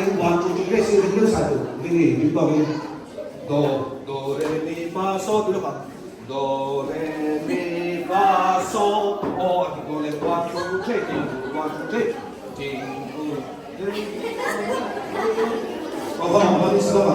1 2 3 le si ring sai tu ding ni ding to ni do do re mi fa so tu lo ka do re mi fa so o a ti do le 1 2 3 1 2 3 ding tu ding o ba ma ni sa ba.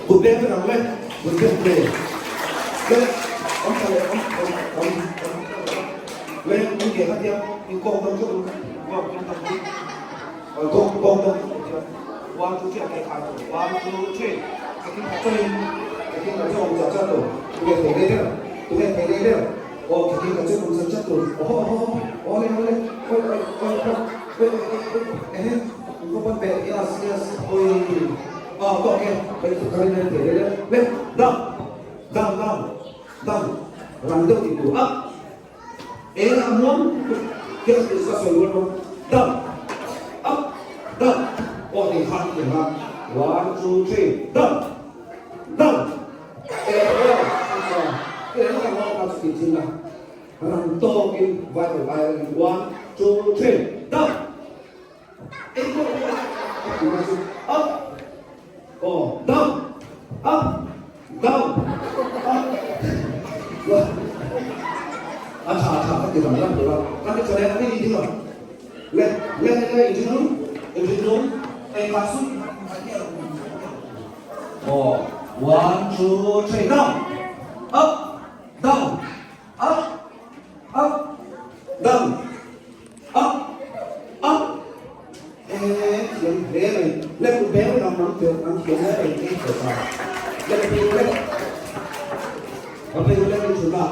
Kut beng vek ang le, kut beng hle. Le, awm tha leh awm awm awm awm le, in ke kha tia in kawng dawng zeuh in kawng dawng dawng zeuh kawng kawng dawng zeuh tia one two three a ke khai tur one two three ke thing khat chawin ke thing khat chawin awm chat chat tur tu nge thei leh deuh tu nge thei leh deuh aw ke thing khat chawin awm chat chat tur awhaw awhaw awhaw awle awle oi oi oi oi oi oi oi ehe in kawng pawn peh yes yes oi. Aw tawk e, ka in ka rin thei le le down down down down rang deuh tih tur up eng a muang tuk hian ka sawi rual bawk down up down aw tih kha tih kha one two three down down eng aw eng a muang kha chu tih chin la rang tawk in vai vai one two three down. Up, oh, down, up, down, up. A tha tha ka ti ram ram tur a, ka ti tha leh a ni ding a. Le le le in ding in ding eng kha su. Oh, one, two, three, down, up, down, up, up, down. Up! Up! Eeh thiam hle mai. Le kut beng lam lam teuh an thiam hle mai tih ka hre ta. Le ka phei ule. Ka phei ule kan chhun a.